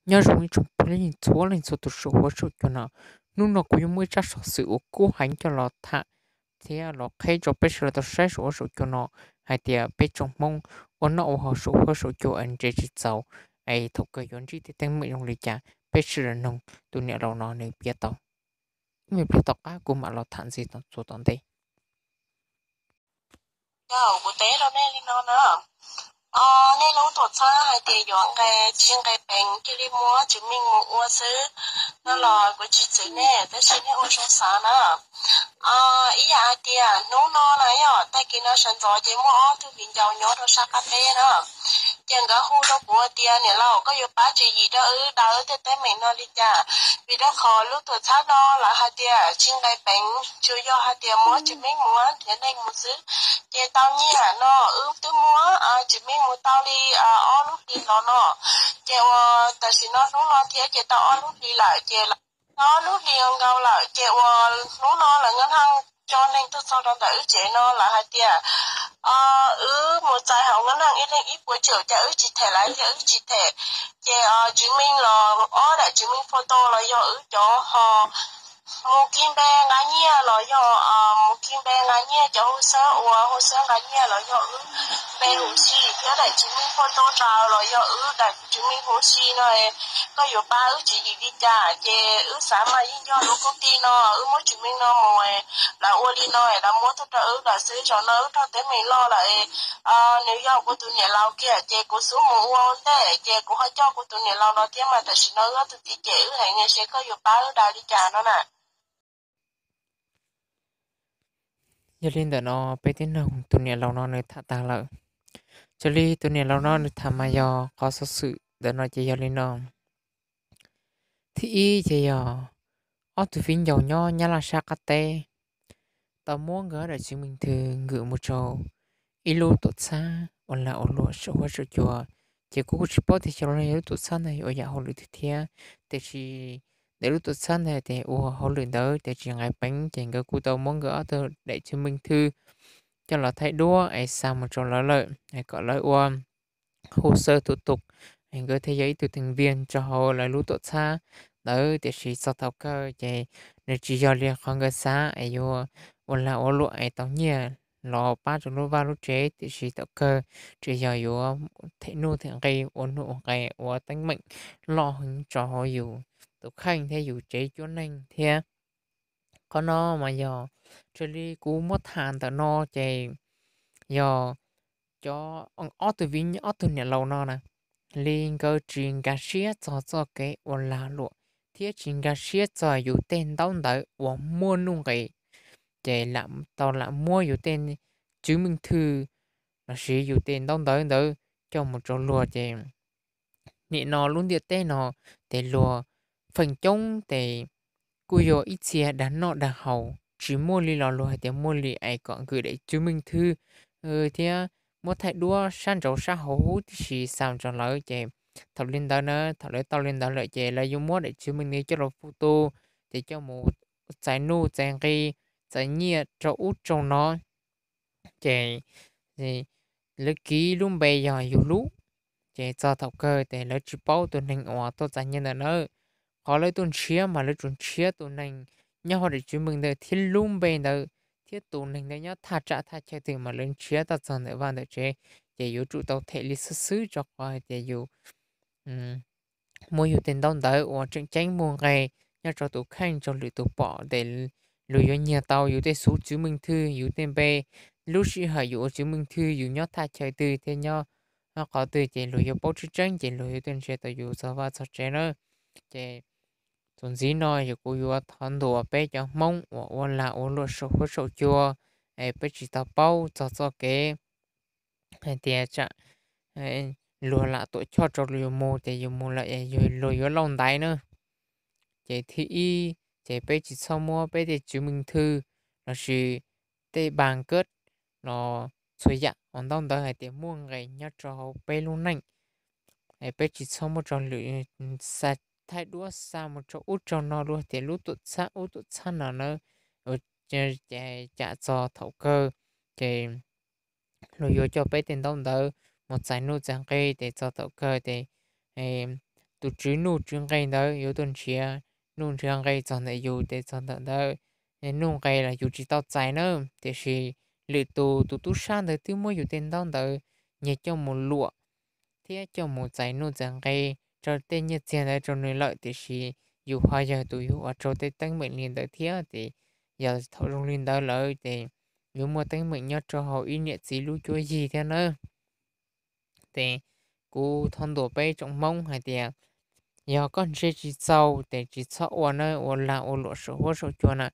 Nyob zoo ib tsoom phooj ywg txhua leej txhua tus saum huab saum cua no, hnub no kuv yuav muaj ib tsab xov xwm uas kub heev coj los tham thiab los qheb rau peb sawv daws tau saib saum huab saum cua no hais tias peb tsoom Hmoob ua noj ua haus saum huab saum cua es nres tsis txaus, es thaum kawg yuav ntsib tej teeb meem zoo li cas, peb sawv daws noog tus niam laus no nws piav tau. Ib me pliag tom qab kuv mam los tham ntxiv txuas tom ntej. Yog kuv teb rau nej li no na, nej lub tuam txhab hais tias yuav nqe tsis nqe peev cia li muab tswv meej mus ua xwb no los kuv tsis txwv nej, tab sis nej ua zoo xav na. Ib yam hais tias hnub no na yog tag kis no sawv ntxov ces muaj ob tug viv ncaus nyob rau sab qab teb na, ces nkawd hu rau kuv tias niam laus koj yuav pab tswv yim rau wb daws tej teeb meem no li cas, vim rau qhov lub tuam txhab no lawv hais tias tsis nqe peev, tsuas yog hais tias muab tswv meej mus nrhiav neeg mus xwb. Ces tau nyiaj no wb twb muab tswv meej mus tau li ob lub hlis los no, ces uas tam sim no hnub no thiab ces tau ob lub hlis lawm ces tau ob lub hlis nkaus lawm ces uas hnub no lawv nkag haj tso neeg tuaj txog rau ntawm wb tsev no lawv hais tias wb mus txais hauv nkag haj ib leeg ib puas tsaum ces wb tsis them lawv thiab wb tsis them. Ces tswv meej los ob daim tswv meej photo los yog wb cov ho mus kis npe nqa nyiaj los yog mus kis npe nqa nyiaj cov hu xab uas hu xab nqa nyiaj los yog wb npe huv si thiab daim tswv meej photo raws los yog wb daim tswv meej huv si no koj yuav pab wb tswv yim li cas? Ces wb xav mas yeej yog lub koom tij no wb muab tswv meej no mus, lawv ua li no lawv muab tuaj rau wb lawm xwb, zaum no wb raug teeb meem loj lawm, nws yog kuv tus niam laus kiag ces kuv xub mus ua ua ntej ces kuv ho coj kuv tus niam laus no thiab mas tam sim no wb ob tug txiv cem wb heev ne, seb koj yuav pab wb daws li cas no na. Yog li ntawm no peb twb noog tus niam laus no nws tham tag lawm. Raws li tus niam laus no nws tham mas yog qhov xov xwm ntawm no ces yog li no. Thib ib ces yog ob tug viv ncaus nyob Nyab Laj sab qab teb tau muab nkawd ob daim tswv meej thw nkag mus rau ib lub tuam txhab uas lag ua luam saum huab saum cua. Ces kuv kuj tsis paub tias xyov lub tuam txhab ntawd ua yam hauj lwm twg thiab, tiam sis ntawm lub tuam txhab ntawd ces ua hauj lwm ntawd ces tsis nqe peev, ces nkawd kuj tau muab nkawd ob tug daim tswv meej thw coj los thaij duab es xa mus rau lawv lawm es kom lawv ua hu xab tus tus es nkawd thiaj yog ib tug teev viaj rau hauv lawv lub tuam txhab ntawd. Tiam sis txog thaum kawg ces nws tsis yog li qhov nkawd xav es yuav ua lag ua luam es tau nyiaj los pab rau lub vaj lub tsev, tiam sis thaum kawg tsis yog yuav them nuj them nqi ua nuj ua nqi ua teeb meem loj heev rau hauv yus tus kheej thiab yus tsev cuab neeg thiab. Qhov no mas yog raws li kuv muab tham ntawm no ces yog cov ob tug viv, ob tug niam laus no na, li nkawd tsis nkag siab txog txoj kev ua lag luam thiab tsis nkag siab txog yus tej ntaub ntawv uas muaj nuj nqis, ces tau lam muab yus tej tswv meej thw lossis yus tej ntaub ntawv ntawd coj mus rau luag ces nim no lub ntiaj teb no ces luag feem coob ces kuj yog ib txhia dag noj dag haus tsis muaj li los luag hais tias muaj li es kom nkag daim tswv meej thw thiab muab thaij duab sab nraud sab hauv huv tib si xa rau lawv ces thaum li ntawd na, thaum lawv tau li ntawd lawm ces lawv yuav muab daim tswv meej ntawd coj los fu tu, ces coj mus txais nuj txais nqi, txais nyiaj rau ub rau no. Ces lawv kiv lub npe yog yus lub, ces txog thaum kawg ces lawv tsis paub tus neeg uas tuaj txais nyiaj ntawd nawb. Qhov lawv tuaj nrhiav mas lawv tsuas nrhiav tus neeg nyob hauv daim tswv meej ntawd thiab lub npe ntawd thiab tus neeg ntawd nyob thaj tsam thaj chaw twg mas lawv nrhiav tau txog ntawm vaj ntawm tsev, ces yuav tsum tau them li xwb xwb rau qhov hais tias yus muaj yus tej ntaub ntawv uas tseem ceeb muaj nqe nyob rau tus kheej rau lwm tus pom ces luag yuav nyiag tau yus tej xuv tswv meej thw, yus tej npe, lub sij hawm yus ua tswv meej thw yus nyob thaj chaw twg thiab nyob qhov twg ces luag yuav paub tseeb tseeb ces luag yuav tuaj nrhiav tau yus txog vaj txog tsev na. Ces txuas ntxiv no yog kuv yuav thov ntuas peb cov Hmoob uas ua lag ua luam saum huab saum cua, es peb tsis tau paub txog txoj kev hais tias tsam luag lam tuam choj rau yus mus ces yus mus lawm luag yuav lauj ntaiv na. Ces thib ib, ces peb tsis txhob muab peb tej tswv meej thw lossis tej bank card los txhua yam uas ntaub ntawv hais tias muaj nqis nyob rau hauv peb lub neej, peb tsis txhob muab rau lwm, xa thaij duab xa mus rau ub rau no luag tias lub tuam txhab ub tuam txhab no na, cas txog thaum kawg ces luag yuav coj peb tej ntaub ntawv mus txais nuj txais nqi ces txog thaum kawg ces tus tswv nuj tswv nqe ntawd yuav tuaj nrhiav nuj nrhiav nqe txog ntawm yus ces txog ntawm ntawd nuj nqe los yus tsis tau txais na. Tiam sis lwm tus tus tub sab ntawd twb muab yus tej ntaub ntawv nyiag coj mus luam thiab coj mus txais nuj txais nqe rau tej nyiaj txiag ntawd rau nws lawm, tiam sis yus ho yog tus yug uas raug tej teeb meem li ntawd thiab ces yog thaum zoo li ntawd lawm ces yuav muaj teeb meem nyob rau hauv ib niam txiv lub cuab yig thiab nawb. Ces kuv thov ntuas peb tsoom Hmoob hais tias yog koj ntse tsis txaus ces tsis txhob ua na, ua lag ua luam saum huab saum cua na.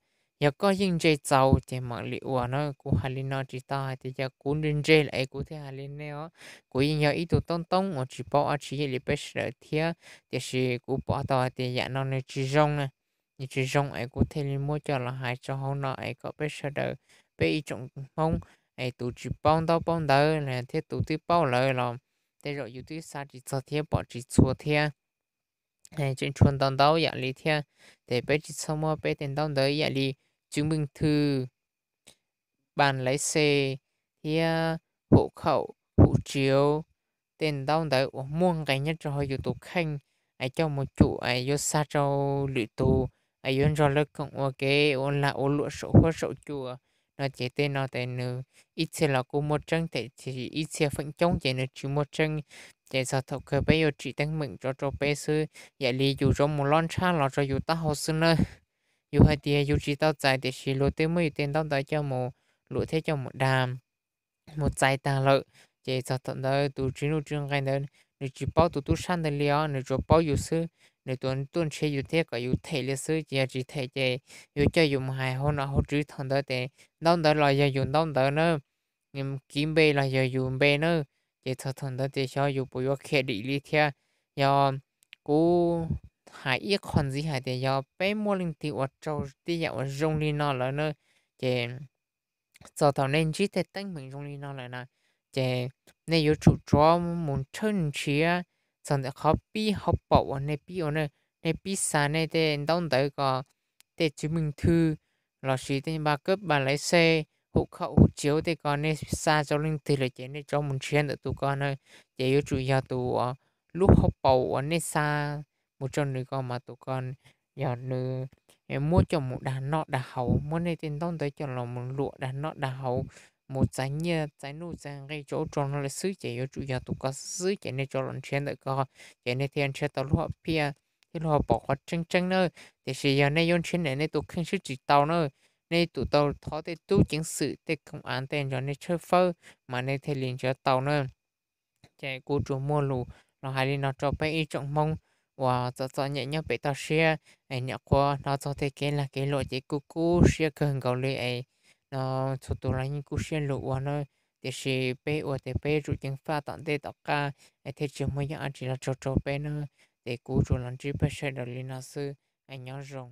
Yog koj yeej ntse txaus ces mam li ua na. Kuv hais li no tsis tau hais tias yog kuv ntse ntse lawm es kuv thiaj hais li nej os. Kuv yeej yog ib tug toob toob uas tsis paub dab tsi ib yam li peb sawv daws thiab, tiam sis kuv pom tau hais tias yam no nws tsis zoo na, nws tsis zoo es kuv thiaj li muab coj los hais rau hauv no es kom peb sawv daws, peb ib tsoom Hmoob es tus tsis paub ntaub paub ntawv thiab tus twb paub lawm los tej zaum yus twb xa tsis txog thiab pom tsis txhua thiab, tseem tshuav ntau ntau yam li thiab. Ces peb tsis txhob muab peb tej ntaub ntawv ib yam li chứng minh thư, bằng lái xe thiab hộ khẩu, hộ chiếu, tej ntaub ntawv uas muaj nqe nyob rau hauv yus tus kheej es coj mus cum es yuav xa rau lwm tus es yuav nrog lawv koom ua kev ua lag ua luam saum huab saum cua no ces tej no ces nws ib txhia los kuj muaj tseeb, tiam sis ib txhia feem coob ces nws tsis muaj tseeb. Ces txog thaum kawg peb yuav tsim teeb meem rau rau peb xwb, yam li yus rov mus lob ntshab los rau yus taub hau xwb nawb. Yus hais tias yus tsis tau txais tiam sis luag twb muab yus tej ntaub ntawv coj mus luam thiab coj mus dag mus txais tag lawm, ces txog thaum ntawd tus tswv nuj tswv nqe ntawd nws tsis paub tus tub sab ntawd li os, nws tsuas paub yus xwb. Nws tuaj nrhiav yus thiab kom yus them li xwb, ces yog tsis them ces yuav coj yus mus hais hauv nom hauv tswv thaum ntawd ces ntaub ntawv los yog yus ntaub ntawv na, kiv npe los yog yus npe na. Ces txog thaum ntawd ces xyov yus puas yuav khiav dim li thiab. Yog kuv hais ib qho ntxiv hais tias yog peb muaj leej twg uas raug tej yam uas zoo li no lawm na, ces txog thaum nej ntsib tej teeb meem zoo li no lawm na, ces nej yuav tsum rov mus tshawb nrhiav txog ntawm qhov pib hauv paus uas nej pib ua, nej pib xa nej tej ntaub ntawv ko, tej chứng minh thư, lossis tej bằng cấp bằng lái xe, hộ khẩu hộ chiếu tej ko nej xa rau leej twg lawm ces nej rov mus nrhiav ntawm tus ko na. Ces yuav tsum yog tus uas lub hauv paus uas nej xa mus rau nws ko mas tus ko yog nws muab coj mus dag noj dag haus, muab nej tej ntaub ntawv coj los mus luam dag noj dag haus, mus txais nyiaj txais nuj txais nqe rau ub rau no lawm xwb, ces yuav tsum yog tus ko xwb ces nej rov los nrhiav ntawm ko, ces nej thiaj nrhiav tau lub hom phiaj thiab lub hauv paus qhov tseeb tseeb na. Tiam sis yog nej yuav nrhiav ntawm nej tus kheej xwb tsis tau na, nej yuav tsum tau thov tej tub ceev xwm tej koom av tej nrog nej tshawb fawb mas nej thiaj li nrhiav tau na. Ces kuv tsuas muaj lus los hais li no rau peb ib tsoom Hmoob uas txom txom nyem nyob pem toj siab, es nyuam qhuav hnov txog tej kev lag kev luam ces kuj kub siab kawg nkaus li es no txhua tus los yeej kub siab lug ua na. Tiam sis peb ua ces peb yuav tsum ceev faj tom ntej tom qab es thiaj tsis muaj yam dab tsi los raug rau peb na. Ces kuv tsuas los ntsib peb sawv daws li no xwb, es nyob zoo.